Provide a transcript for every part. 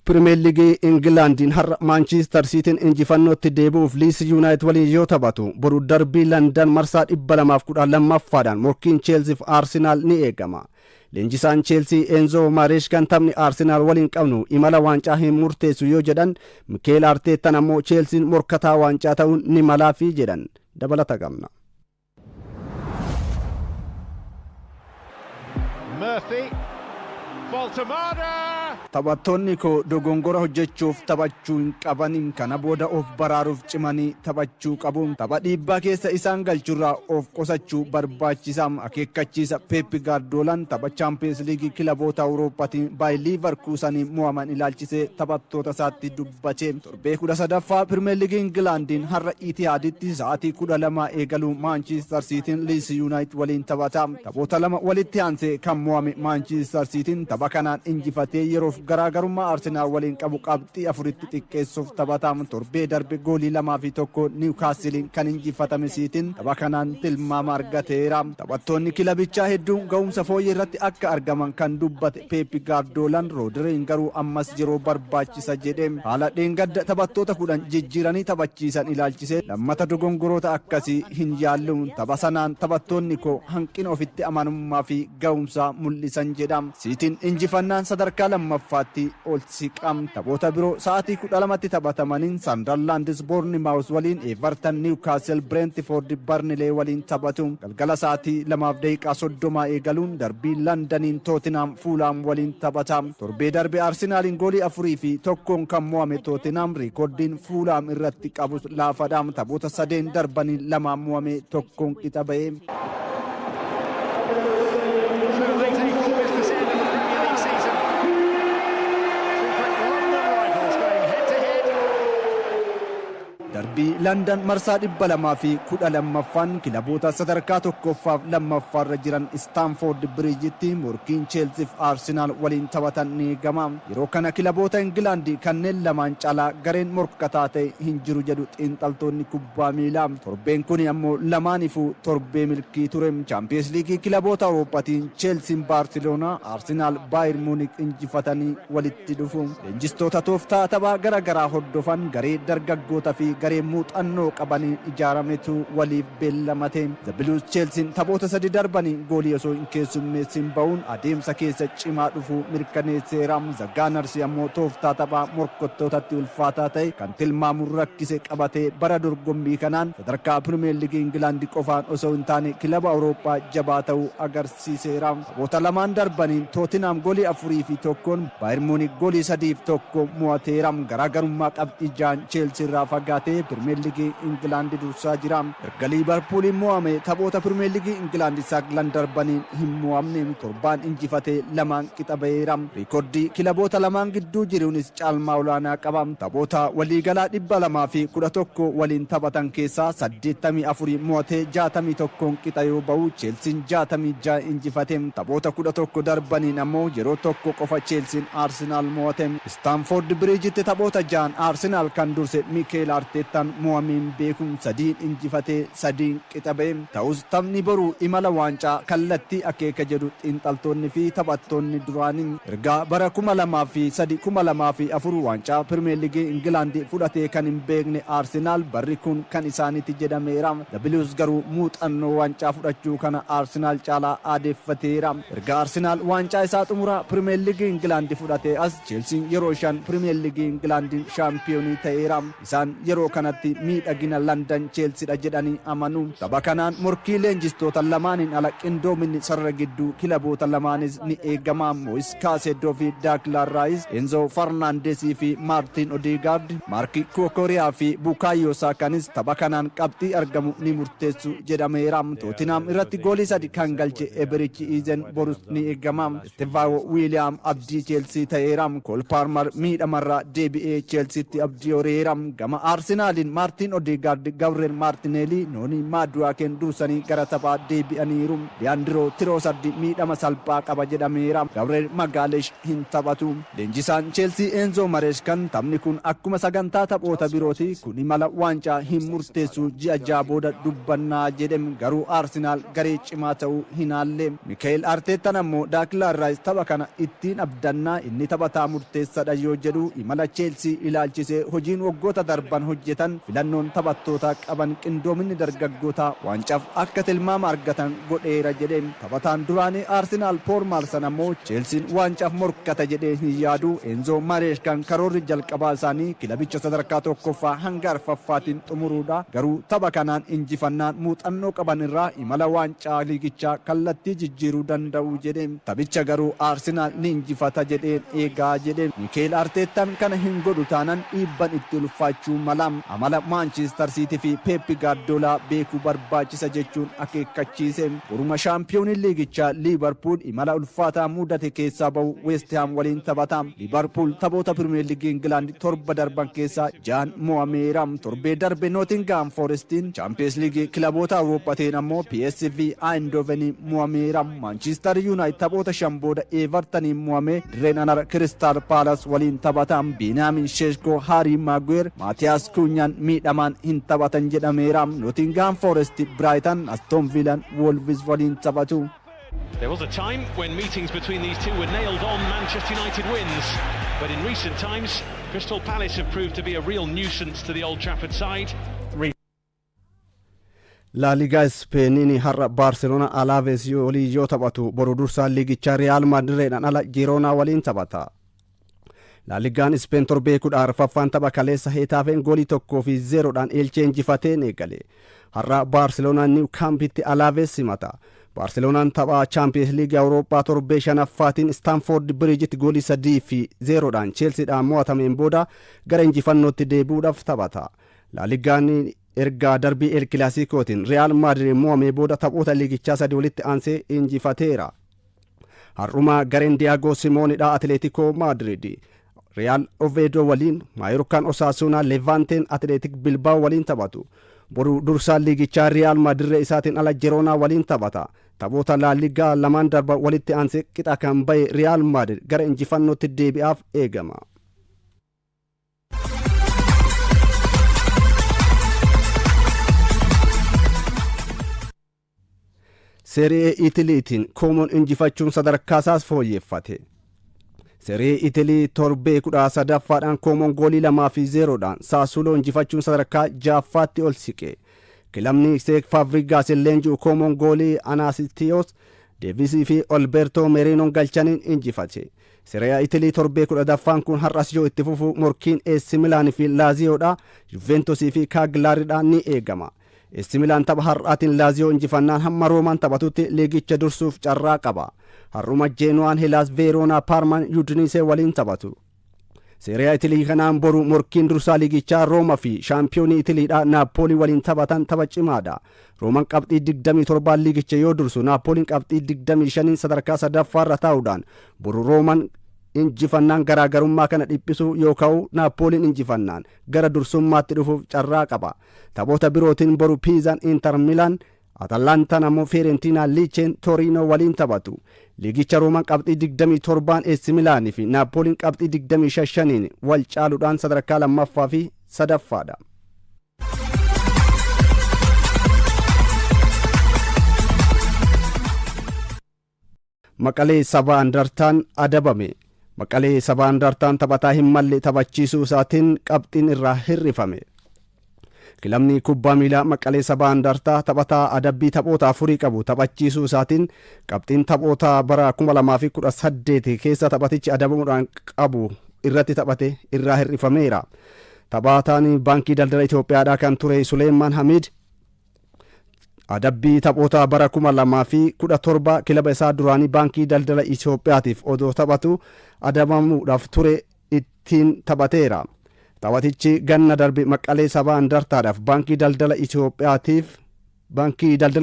Pirimeer Liigii Ingilaandiin har'a Maanchiistar Siitiin injifannootti deebi'uuf Liis Yuunaayit waliin yoo taphatu, boru darbii Landan marsaa 212ffaadhaan morkiin Cheelsiif Arsinaal ni eegama. Leenjisaan Cheelsii Eenzoo Maareeshkaan taphni Arsinaal waliin qabnu imala waancaa hin murteessu yoo jedhan, Mikeel Arteettaan ammoo Cheelsiin morkataa waancaa ta'uun ni malaafi jedhan. Dabalata qabna. Murphy. Woltemade! Taphattoonni koo dogongora hojjechuuf taphachuu hin qaban. Kana booda of baraaruuf cimanii taphachuu qabu. Tapha dhiibbaa keessa isaan galchurraa of qusachuu barbaachisa. Akeekkachiisa Peep Gaardoolaan tapha Chaampiyeens Liigii kilaboota Awurooppaatiin Baayir Liivarkuusanii mo'aman ilaalchisee taphattoota isaatti dubbate. Torbee 13ffaa Pirimeer Liigii Ingilaandiin har'a Itihaaditti sa'aatii 12 eegaluun Maanchiistar Siitiin Liis Yuunaayit waliin taphata. Taphoota lama walitti aansee kan mo'ame Maanchiistar Siitiin tapha kanaan injifatee yeroof garaagarummaa Arsenaal waliin qabu qabxii afuritti xiqqeessuuf taphata. Torbee darbe goolii 2 fi 1 Niwkaasiliin kan injifatame Siitiin tapha kanaan tilmaama argateera. Taphattoonni kilabichaa hedduun ga'umsa fooyyee irratti akka argaman kan dubbate Peep Gaardoolaan, Roodiriin garuu ammas yeroo barbaachisa jedhe. Haala dheengadda taphattoota 10 jijjiiranii taphachiisan ilaalchisee, lammata dogongoroota akkasii hin yaallu. Tapha sanaan taphattoonni koo hanqina ofitti amanummaa fi ga'umsaa mul'isan jedha. Siitiin injifannaan sadarkaa lammaffaatti ol siqa. Taphoota biroo sa'aatii 12tti taphatamaniin Sandarlaandis Boornimaawus waliin, Everton Niwkaasel, Bireentifoord Barnilee waliin taphatu. Galgala sa'aatii 2:30 eegaluun darbii Landaniin Tootinam Fuulaam waliin taphata. Torbee darbe Arsenaaliin goolii 4 fi 1n kan mo'ame Tootinam riikoordiin Fuulaam irratti qabus laafadha. Taphoota sadeen darbanii lamaan mo'ame, tokkoon qixa ba'e. So they take full business end of the Premier League season. Two great London rivals going head to head. Darbii Landan marsaa 212ffaan kilaboota sadarkaa tokkoffaaf lammaffaarra jiran Istaanfoord Biriijitti morkiin Cheelsiif Arsinaal waliin taphatan ni eegama. Yeroo kana kilaboota Ingilaandi kanneen lamaan caalaa gareen morkataa ta'e hin jiru jedhu xiinxaltoonni kubbaa miilaa. Torbeen kun ammoo lamaanifuu torbee milkii ture. Chaampiyeens Liigii kilaboota Awurooppaatiin Cheelsiin Baarseloonaa, Arsinaal Baayir Muunik injifatanii walitti dhufu. Leenjistoota tooftaa taphaa gara garaa hordofan, garee dargaggoota fi garee muuxannoo qabaniin ijaarametu waliif beellamate. The Blues Cheelsiin taphoota sadi darbanii goolii osoo hin keessummeessin ba'uun adeemsa keessa cimaa dhufuu mirkaneesseera. The Gunners ammoo tooftaa taphaa morkottootatti ulfaataa ta'e kan tilmaamuun rakkise qabatee bara dorgommii kanaan sadarkaa Pirimeer Liigii Ingilaandi qofaan osoo hin taane kilaba Awurooppaa jabaa ta'uu agarsiiseera. Taphoota lamaan darbaniin Tootinam goolii 4 fi 1n, Baayir Muunik goolii 3 fi 1 mo'ateera. Garaagarummaa qabxii 6n Cheelsii irraa fagaatee Pirimeer Liigii Ingilaandi dursaa jira. Erga Liibarpuuliin mo'ame taphoota Pirimeer Liigii Ingilaandi saglan darbaniin hin mo'amne. Torbaan injifatee lamaan qixa ba'eera. Riikoordii kilaboota lamaan gidduu jiruunis caalmaa olaanaa qaba. Taphoota waliigalaa 211 waliin taphatan keessaa 84 mo'atee 61n qixa yoo ba'u, Cheelsiin 66 injifate. Taphoota 11 darbaniin ammoo yeroo tokko qofa Cheelsiin Arsinaal mo'ate. Istaanfoord Biriijitti taphoota ja'an Arsinaal kan durse Mikeel Arteettaan mo'ameen beekuun sadiin injifatee sadiin qixa ba'e. Ta'us taphni boruu imala waancaa kallattii akeeka jedhu xiinxaltoonni fi taphattoonni duraanii. Ergaa bara 2003 2004 waancaa Pirimeer Liigii Ingilaandi fudhatee kan hin beekne Arsinaal barri kun kan isaaniiti jedhameera. The Blues garuu muuxannoo waancaa fudhachuu kana Arsinaal caalaa aadeeffateera. Erga Arsinaal waancaa isaa xumuraa Pirimeer Liigii Ingilaandi fudhatee as Cheelsiin yeroo shan Pirimeer Liigii Ingilaandiin shaampiyoonii ta'eera. Isaan yeroo kanatti miidhagina Landan Cheelsiidha jedhanii amanu. Tapha kanaan morkii leenjistoota lamaaniin ala qindoominni sarara gidduu kilaboota lamaanis ni eegama. Mois Kaaseddoo fi Daaklaan Raayis, Enzo Farnaandesii fi Maartiin Odeegaard, Maarki Kukureeyaa fi Bukaayoo Saakanis tapha kanaan qabxii argamu ni murteessu jedhameera. Tootinam irratti goolii sadi kan galche Eberichi Izen borus ni eegama. Estevao Wiiliyaam abdii Cheelsii ta'eera. Kool Paarmar miidhamarraa deebi'ee Cheelsiitti abdii horeera. Gama Arsenaaliin Arsenaaliin Maartiin Odeegaard, Gabriel Maartineelii, Noonii Maaduwaakeen dursanii gara taphaa deebi'aniiru. Liyaandiroo Tiroosaddi miidhama salphaa qaba jedhameera. Gabriel Magaalesh hin taphatu. Leenjisaan Cheelsii Eenzo Mareeskan taphni kun akkuma sagantaa taphoota birooti, kun imala waancaa hin murteessu, ji'a 6 booda dubbannaa jedhe. Garuu Arsenaal garee cimaa ta'uu hin haalle. Mikael Arteettan ammoo Daaklaan Raayis tapha kana ittiin abdannaa, inni taphataa murteessadha yoo jedhu, imala Cheelsii ilaalchisee hojiin waggoota darban hojjetan, filannoon taphattoota qaban, qindoominni dargaggootaa waancaaf akka tilmaama argatan godheera jedhe. Taphataan duraanii Arsenaal Pool Maarsan ammoo Cheelsiin waancaaf morkata jedhee hin yaadu. Eenzo Mareeskan karoorri jalqabaa isaanii kilabicha sadarkaa tokkoffaa hanga arfaffaatiin xumuruudha. Garuu tapha kanaan injifannaan muuxannoo qaban irraa imala waancaa liigichaa kallattii jijjiiruu danda'u jedhe. Taphicha garuu Arsenaal ni injifata jedheen eegaa jedhe. Mikeel Arteettaan kana hin godhu taanan dhiibban itti ulfaachuu mala. Amala Maanchiistar Siitii fi Peeppi Gaardiyoolaa beekuu barbaachisa jechuun akeekkachiise. Boruma shaampiyooniin liigichaa Liivarpuul imala ulfaataa mudate keessaa bahu Weestihaam waliin taphata. Liivarpuul taphoota Pirimeer Liigii Ingilaand torba darban keessaa ja'an mo'ameera. Torbee darbe Nootingaam Foorestiin, Chaampiyeens Liigii kilaboota Awurooppaatiin ammoo PSV Eindhovenii mo'ameera. Maanchiistar Yuunaayit taphoota 5 booda Evertaniin mo'amee dirreen ala Kiristaal Paalas waliin taphata. Biiniyaamin Sheeshkoo, Haarii Maaguweer, Maatiyaas Kuunyaan miidhamaan hin taphatan jedhameera. Nootingaam Foorest Biraayitan, Aston Viilaan Wolves waliin taphatu. There was a time when meetings between these two were nailed on Manchester United wins, but in recent times, Crystal Palace have proved to be a real nuisance to the Old Trafford side. Laaligaa Ispeeniin har'a Baarseloona Alaaves waliin yoo taphatu, boru dursaan liigichaa Riyaal Maadriidhaan ala Jiroonaa waliin taphata. Laaligaan Ispeen torbee 14ffaan tapha kaleessa Heetaafeen goolii 1-0dhaan Eelchee injifateen eegale. Har'a Baarseloonaan Niw Kaampitti Alaaves simata. Baarseloonaan tapha Chaampiyeens Liigii Awurooppaa torbee shanaffaatiin Istaanfoord Biriijitti goolii 3-0dhaan Cheelsiidhaan mo'atameen booda gara injifannootti deebi'uudhaaf taphata. Laaligaan ergaa darbii El Kilaasiikootiin Riyaal Maadriid mo'amee booda taphoota liigichaa sadi walitti aansee injifateera. Har'uma gareen Diyaagoo Simoonidha Atileetikoo Maadriid Riyaal Oveedoo waliin, Maayorkaan Osaasuunaa, Levaanteen Atileetik Bilbaao waliin taphatu. Boru dursaan liigichaa Riyaal Maadriid isaatiin ala Jeroonaa waliin taphata. Taphoota Laaligaa lamaan darba walitti aansee qixa kan bahe Riyaal Maadriid gara injifannootti deebi'aaf eegama. Serie Itiliitiin Koomoon injifachuun sadarkaa isaas fooyyeffate. Serie Itilii torbee 13ffaadhaan Koomoon goolii 2-0dhaan Saasuuloo injifachuun sadarkaa ja'affaatti ol siqe. Kilabni Seek Faabrigaas leenji'u Koomoon goolii Anaasitiyoos Deevisii fi Alberto Merinoon galchaniin injifate. Serie Itilii torbee 10ffaan kun har'as yoo itti fufu, morkiin AC Milaan fi Laaziyoodha, Juventusii fi Kaaglaariidhaan ni eegama. AC Milaan tapha har'aatiin Laaziyoo injifannaan hamma Roomaan taphatutti liigicha dursuuf carraa qaba. Har'uma Jeenuwaan Helaas Veeroonaa, Paarmaan Yuudiniisee waliin taphatu. Seeriyaa Itilii kanaan boru morkiin dursaa liigichaa Rooma fi shaampiyoonii Itiliidha Naappoolii waliin taphatan tapha cimaadha. Rooman qabxii 27 liigicha yoo dursu, Naappooliin qabxii 25 sadarkaa sadaffaarra taa'uudhaan boru Rooman injifannaan garaagarummaa kana dhiphisuu yookaan Naappooliin injifannaan gara dursummaatti dhufuuf carraa qaba. Taphoota birootiin boru Piizaan Inter Milaan, Atalantaan ammoo Feerentiinaa, Liicheen Toriinoo waliin taphatu. Liigicha Roomaan qabxii 27n AC Milaanii fi Naappooliin qabxii 25n wal caaluudhaan sadarkaa lammaffaa fi sadaffaadha. Maqalee Sabaa Indartaan adabame. Maqalee Sabaa Indartaan taphataa hin malle taphachiisuu isaatiin qabxiin irraa hir'ifame. Kilabni kubbaa miilaa Maqalee Sabaa Indartaa taphataa adabbii taphoota afurii qabu taphachiisuu isaatiin qabxiin taphoota bara 2018 keessa taphatichi adabamuudhaan qabu irratti taphate irraa hir'ifameera. Taphataan Baankii Daldala Itoophiyaadhaa kan ture Suleemaan Hamiid adabbii taphoota bara 2017 kilaba isaa duraanii Baankii Daldala Itoophiyaatiif odoo taphatu adabamuudhaaf ture ittiin taphateera. Taphatichi ganna darbe Maqalee Sabaa Indartaadhaaf Baankii Daldala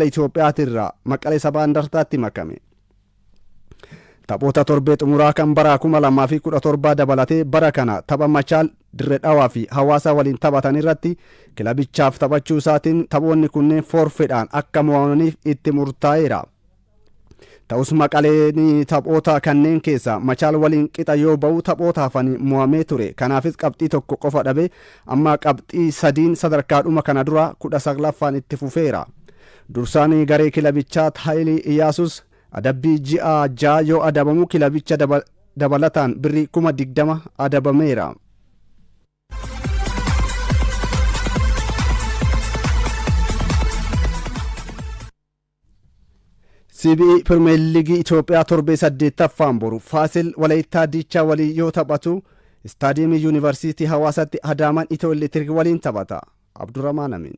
Itoophiyaatirraa Maqalee Sabaa Indartaatti makame. Taphoota torbee xumuraa kan bara 2017 dabalatee bara kana tapha Machaal Dirree Dhawaa fi Hawaasa waliin taphatan irratti kilabichaaf taphachuu isaatiin taphoonni kunneen forfeedhaan akka mo'amaniif itti murtaa'eera. Ta'us Maqaleen taphoota kanneen keessaa Machaal waliin qixa yoo ba'u, taphoota hafanii mo'amee ture. Kanaafis qabxii 1 qofa dhabe, amma qabxii 3n sadarkaadhuma kana dura 19ffaan itti fufeera. Dursaan garee kilabichaa Haayilii Iyyaasus adabbii ji'a 6 yoo adabamu, kilabicha dabalataan birrii 20,000 adabameera. CBE Pirimeer Liigii Itoophiyaa torbee 8ffaan boru Faasil Walayittaa Diichaa waliin yoo taphatu, Istaadiyeemii Yuunivarsiitii Hawaasaatti Adaamaan Itiyoo Elektiriik waliin taphata. Abdurrahmaan Amin.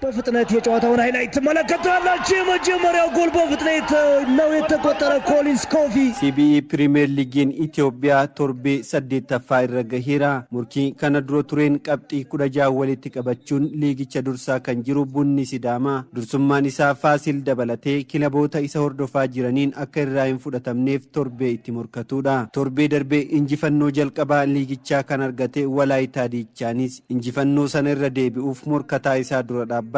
በፍጥነት የጨዋታውን ሃይላይት ትመለከታላችሁ። የመጀመሪያው ጎል በፍጥነት ነው የተቆጠረ ኮሊንስ ኮፊ። CBE Pirimeer Liigiin Itoophiyaa torbee 8ffaa irra gaheera. Murkii kana dura tureen qabxii 16 walitti qabachuun liigicha dursaa kan jiru Bunni Sidaamaa dursummaan isaa Faasil dabalatee kilaboota isa hordofaa jiraniin akka irraa hin fudhatamneef torbee itti morkatudha. Torbee darbee injifannoo jalqabaa liigichaa kan argate Walaayitaa Diichaanis injifannoo sana irra deebi'uuf morkataa isaa dura dhaabbata.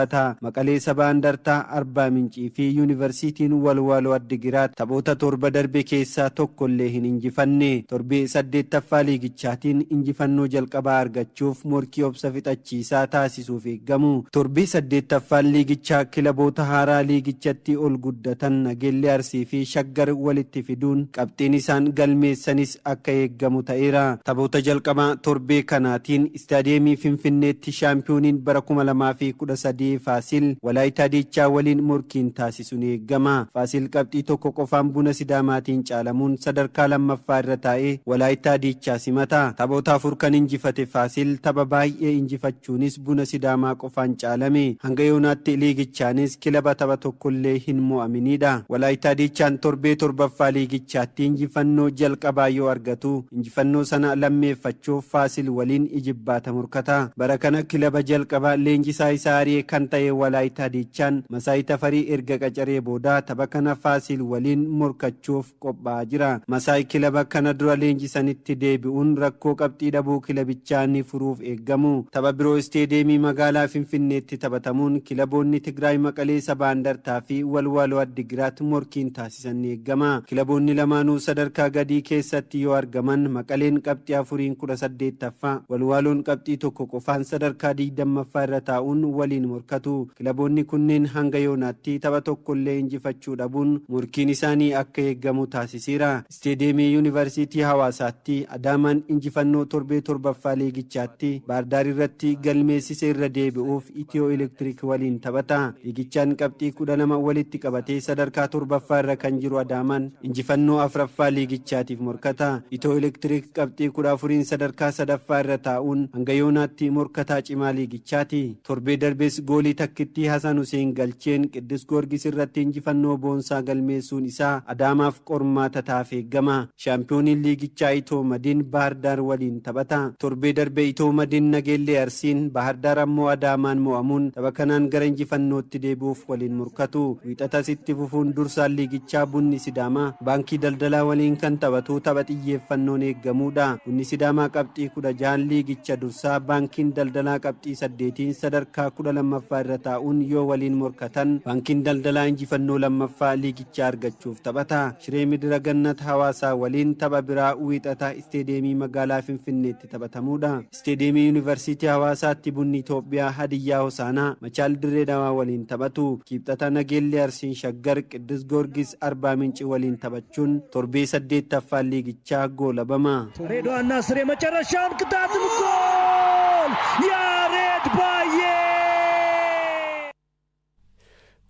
Maqalee Sabaa Indartaa, Arbaa Mincii fi Yuunivarsiitiin Walwaaloo Addigiraat taphoota 7 darbe keessaa tokkollee hin injifanne. Torbee 8ffaa liigichaatiin injifannoo jalqabaa argachuuf morkii obsa fixachiisaa taasisuuf eeggamu. Torbee 8ffaan liigichaa kilaboota haaraa liigichatti ol guddatan Nageellee Arsii fi Shaggar walitti fiduun qabxiin isaan galmeessanis akka eeggamu ta'eera. Taphoota jalqabaa torbee kanaatiin Istaadiyeemii Finfinneetti shaampiyooniin bara 2013 Faasil Walaayitaa Diichaa waliin morkiin taasisu ni eeggama. Faasil qabxii 1 qofaan Buna Sidaamaatiin caalamuun sadarkaa lammaffaa irra taa'ee Walaayitaa Diichaa simata. Taphoota 4 kan injifate Faasil tapha baay'ee injifachuunis Buna Sidaamaa qofaan caalame. Hanga yoonaatti liigichaanis kilaba tapha tokkollee hin mo'aminidha. Walaayitaa Diichaan torbee 7ffaa liigichaatti injifannoo jalqabaa yoo argatu, injifannoo sana lammeeffachuuf Faasil waliin ijibbaata morkata. Bara kana kilaba jalqabaa leenjisaa isaa ari'e kan ta'e Walaayitaa Diichaan Masaayi Tafarii erga qacaree booda tapha kana Faasil waliin morkachuuf qophaa'aa jira. Masaayi kilaba kana dura leenjisanitti deebi'uun rakkoo qabxii dhabuu kilabichaa ni furuuf eeggamu. Tapha biroo Isteediyeemii magaalaa Finfinneetti taphatamuun kilaboonni Tigraay Maqalee Sabaa Indartaa fi Walwaaloo Addigiraat morkiin taasisan ni eeggama. Kilaboonni lamaanuu sadarkaa gadii keessatti yoo argaman, Maqaleen qabxii 4n 18ffaa, Walwaaloon qabxii 1 qofaan sadarkaa 20ffaa irra taa'uun waliin morkatu. Kilaboonni kunneen hanga yoonaatti tapha tokkollee injifachuu dhabuun morkiin isaanii akka eeggamu taasiseera. Isteediyeemii Yuunivarsiitii Hawaasaatti Adaamaan injifannoo torbee 7ffaa liigichaatti Baardaar irratti galmeessise irra deebi'uuf Itiyoo Elektiriik waliin taphata. Liigichaan qabxii 12 walitti qabatee sadarkaa 7ffaa irra kan jiru Adaamaan injifannoo 4ffaa liigichaatiif morkata. Itiyoo Elektiriik qabxii 14n sadarkaa 3ffaa irra taa'uun hanga yoonaatti morkataa cimaa liigichaati. Torbee darbes goolii takkittii Hasan Huseen galcheen Qiddus Goorgis irratti injifannoo boonsaa galmeessuun isaa Adaamaaf qormaata ta'aaf eeggama. Shaampiyooniin liigichaa Itiyoo Madiin Baahirdaar waliin taphata. Torbee darbe Itiyoo Madiin Nageellee Arsiin, Baahirdaar ammoo Adaamaan mo'amuun tapha kanaan gara injifannootti deebi'uuf waliin morkatu. Wiixatas itti fufuun dursaan liigichaa Bunni Sidaamaa Baankii Daldalaa waliin kan taphatu tapha xiyyeeffannoon eeggamuudha. Bunni Sidaamaa qabxii 16n liigicha dursaa, Baankiin Daldalaa qabxii 8n sadarkaa 12ffaa irra taa'uun yoo waliin morkatan, Baankiin Daldalaa injifannoo lammaffaa liigichaa argachuuf taphata. Shiree Midira Gannat Hawaasaa waliin tapha biraa Wiixata Isteediyeemii magaalaa Finfinneetti taphatamuudha. Isteediyeemii Yuunivarsiitii Hawaasaatti Bunni Itoophiyaa Hadiyyaa Hosaanaa, Machaal Dirree Dhawaa waliin taphatu. Kiibxata Nageellee Arsiin Shaggar, Qiddus Goorgis Arbaa Minci waliin taphachuun torbee 8ffaan liigichaa goolabama. ሬድዋን ናስር የመጨረሻውን ቅጣት ጎል ያሬድ ባዬ።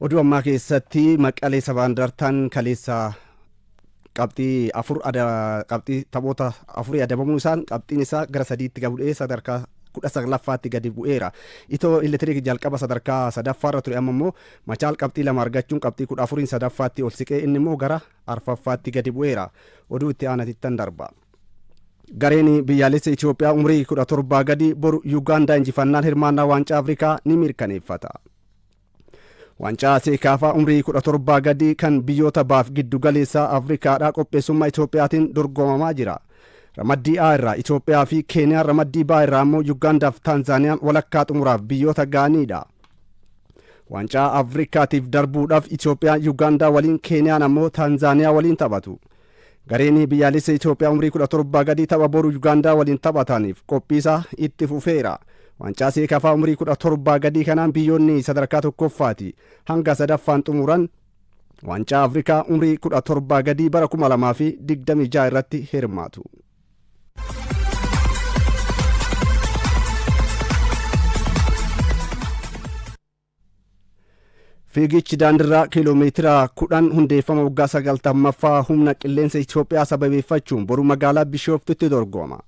Oduu ammaa keessatti Maqalee Sabaa Indartaan kaleessa qabxii 4, qabxii taphoota afurii adabamuu isaan qabxiin isaa gara 3tti gad bu'ee sadarkaa 19ffaatti gadi bu'eera. Itoo Elektiriik jalqaba sadarkaa 3ffaarra ture, amma immoo Machaal qabxii 2 argachuun qabxii 14n 3ffaatti ol siqee, inni immoo gara arfaffaatti gadi bu'eera. Oduu itti aanatittan darba. Gareen biyyaalessa Itoophiyaa umurii 17 gadi boru Yuugaandaa injifannaan hirmaannaa Waancaa Afrikaa ni mirkaneeffata. Waancaa Seekaafaa umrii 17 gadi kan biyyoota baaf giddu galeessaa Afrikaadhaa qopheessummaa Itoophiyaatiin dorgomamaa jira. Ramaddii A irraa Itoophiyaa fi Keeniyaan, ramaddii B irraa immoo Yugaandaa fi Taanzaaniyaan walakkaa xumuraaf biyyoota ga'aniidha. Waancaa Afrikaatiif darbuudhaaf Itoophiyaan Yugaandaa waliin, Keeniyaan ammoo Taanzaaniyaa waliin taphatu. Gareen biyyaalessa Itoophiyaa umrii 17 gadii tapha boru Yugaandaa waliin taphataniif qophiisaa itti fufeera. Waancaa Seekafaa umrii 17 gadii kanaan biyyoonni sadarkaa tokkoffaati hanga sadaffaan xumuran Waancaa Afrikaa umrii 17 gadii bara 2026 irratti hirmaatu. Fiigichi daandirraa kiiloomeetira 10 hundeeffama waggaa 90ffaa Humna Qilleensa Itoophiyaa sababeeffachuun boru magaalaa Bishooftutti dorgoma.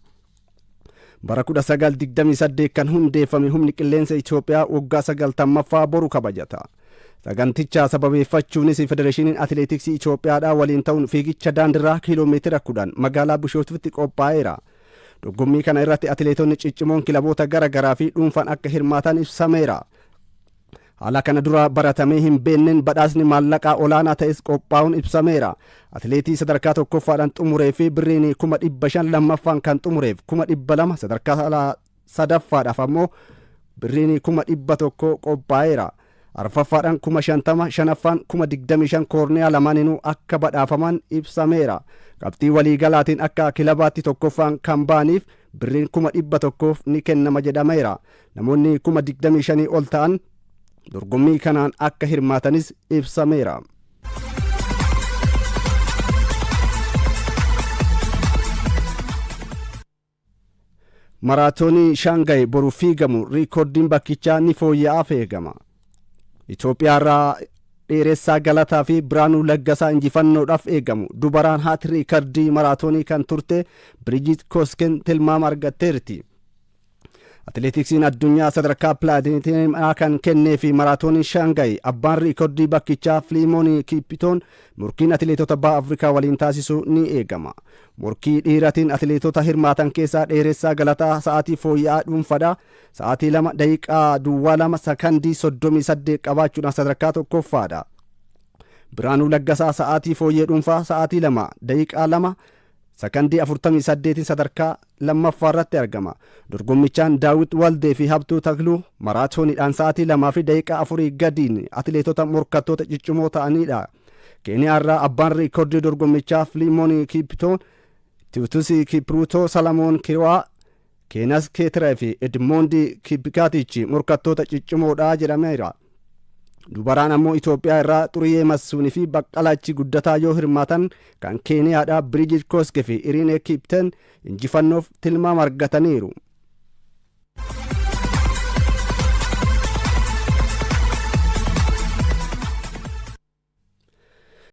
Bara 1928 kan hundeeffame Humni Qilleensa Itoophiyaa waggaa 90ffaa boru kabajata. Saganticha sababeeffachuunis Federeeshiniin Atileetiksii Itoophiyaadhaa waliin ta'uun fiigicha daandirraa kiiloomeetira 10 magaalaa Bishooftutti qophaa'eera. Dorgommii kana irratti atileetonni ciccimoon kilaboota gara garaa fi dhuunfaan akka hirmaatan ibsameera. Haala kana dura baratamee hin beenneen badhaasni maallaqaa olaanaa ta'es qophaa'uun ibsameera. Atileetii sadarkaa tokkoffaadhaan xumuree fi birriin 500,000, lammaffaan kan xumureef 200,000, sadarkaa sadaffaadhaaf ammoo birriin 100,000 qophaa'eera. Arfaffaadhaan 50,000, shanaffaan 25,000 koorniyaa lamaaninuu akka badhaafaman ibsameera. Qabxii waliigalaatiin akka kilabaatti tokkoffaan kan ba'aniif birriin 100,000 ni kennama jedhameera. Namoonni 25,000 ol ta'an dorgommii kanaan akka hirmaatanis ibsameera. Maraatoonii Shaangaay boru fiigamu riikoordiin bakkichaa ni fooyya'aaf eegama. Itoophiyaarraa Dheeressaa Galataa fi Biraanuu Laggasaa injifannoodhaaf eegamu. Dubaraan haati riikardii maraatoonii kan turte Biriijit Kosken tilmaama argatteerti. Atileetiksiin addunyaa sadarkaa pilaatiinaa kan kennee fi maraatooniin Shaangaay abbaan riikordii bakkichaa Filiimoon Kiippitoon morkiin atileetota Baha Afrikaa waliin taasisu ni eegama. Morkii dhiiratiin atileetota hirmaatan keessaa Dheeressaa Galataa sa'aatii fooyya'aa dhuunfadha. Sa'aatii 2 daqiiqaa 02 sakandii 38 qabaachuudhaan sadarkaa tokkoffaadha. Biraanuu Laggasaa sa'aatii fooyyee dhuunfaa sa'aatii 2 daqiiqaa 2 sakandii 48 sadarkaa lammaffaa irratti argama. Dorgommichaan Daawit Waldee fi Habtuu Takluu maraatooniidhaan sa'aatii 2 fi daqiiqaa 4 gadiin atileetota morkattoota ciccimoo ta'anidha. Keeniyaarraa abbaan riikordii dorgommichaa Filiimoon Kiipitoon, Tiwutus Kipruutoo, Salamoon Kirwaa, Keenas Keetiree fi Edmoondi Kipkaatichi morkattoota ciccimoodha jedhameera. Dubaraan ammoo Itoophiyaa irraa Xuriyee Massuunii fi Baqqalaachi Guddataa yoo hirmaatan, kan Keeniyaadhaa Biriijit Koske fi Iriinee Kiipten injifannoof tilmaama argataniiru.